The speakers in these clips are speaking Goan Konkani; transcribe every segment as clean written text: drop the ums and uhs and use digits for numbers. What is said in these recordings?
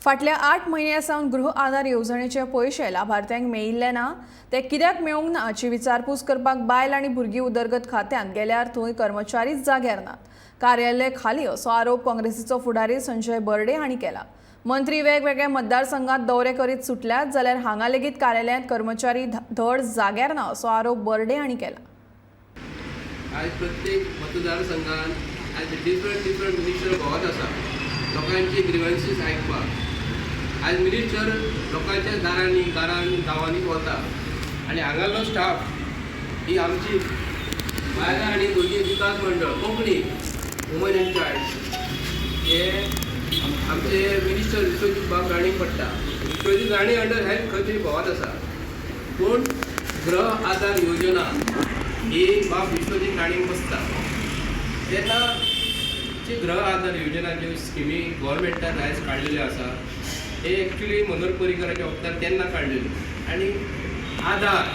फाटल्या 8 म्हयन्यां सावन गृह आधार येवजणेचे पयशे लाभार्थ्यांक मेळिल्ले ना, ते कित्याक मेळूंक ना हाची विचारपूस करपाक बायल आनी भुरगीं उदरगत खात्यांत गेल्यार थंय कर्मचारीच जाग्यार नात, कार्यालय खाली असो आरोप काँग्रेसीचो फुडारी संजय बर्डे हांणी केला. मंत्री वेगवेगळ्या मतदारसंघात दौरे करीत सुटल्यात जाल्यार हांगा लेगीत कार्यालयांत कर्मचारी धड जाग्यार ना असो आरोप बर्डे हांणी केला. आज प्रत्येक मतदारसंघात आज डिफरंट डिफरंट मिनिस्टर भोंवत आसा लोकांची ग्रिवन्सीस आयकपाक. आज मिनिस्टर लोकांच्या दारांनी, घरांनी, गांवांनी वता आनी हांगालो स्टाफ ही आमची बायलां आनी भुरगीं विकास मंडळ, कोंकणी वुमन एंड चायल्ड, हे आमचे मिनिस्टर विश्वजीत बाब राणेक पडटा. विश्वजीत राणे अंडर हेल्थ खंय तरी भोंवत आसा, पूण गृह आधार योजना ही बाब विश्वजीत राणेक बसता. तेन्ना जी गृह आधार योजना, ज्यो स्किमी गोवोरमेंटान आयज काडलेल्यो आसा, हे एक्चुली मनोहर पर्रीकराच्या वखदार तेन्ना काडलेल्यो. आनी आधार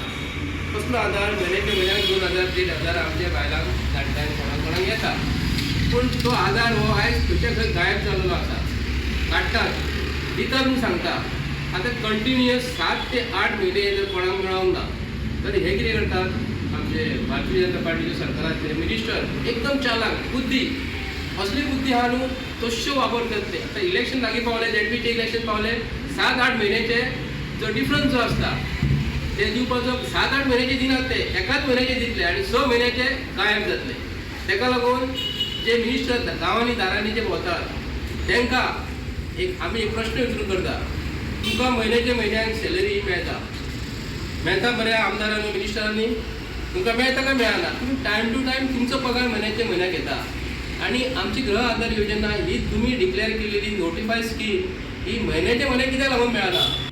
कसलो आधार? म्हयन्याच्या म्हयन्याक 2000, 1500 आमच्या बायलांक, जाणट्यांक, कोणाक कोणाक येता, पूण तो आधार हो आयज खंयच्या खंय गायब जाल्लो आसा. काडटात, दितात म्हूण सांगता. आतां कंटिन्युअस 7 ते 8 म्हयने जर कोणाक मेळोंक ना तर हे कितें करतात? आमचे भारतीय जनता पार्टीचे सरकाराचे मिनिस्टर एकदम चालाक बुद्धी, असली बुद्धी आहा न्हू, तश्यो वापरतात ते. आतां इलेक्शन लागीं पावलें, झेडपीचें इलेक्शन पावलें, 7-8 म्हयन्याचे जो डिफरन्स जो आसता ते दिवपाचो, 7-8 म्हयन्याचे दिनात ते, एकाच म्हयन्याचे दितले आनी 6 म्हयन्याचे गायब जातले. ताका लागून जे मिनिस्टर गांवांनी, दारांनी जे भोंवतात, तांकां एक आमी एक प्रश्न विचारून करता, तुमकां म्हयन्याच्या म्हयन्याक सॅलरी मेळटा, मेळटा बऱ्या आमदारांनी, मिनिस्टरांनी तुमकां मेळटा काय मेळना? तुमी टायम टू टायम तुमचो पगार म्हयन्याच्या म्हयन्याक येता आनी आमची गृह आधार योजना ही तुमी डिक्लेअर केलेली नोटिफाय स्कीम ही म्हयन्याच्या म्हयन्याक कित्याक लागून मेळना?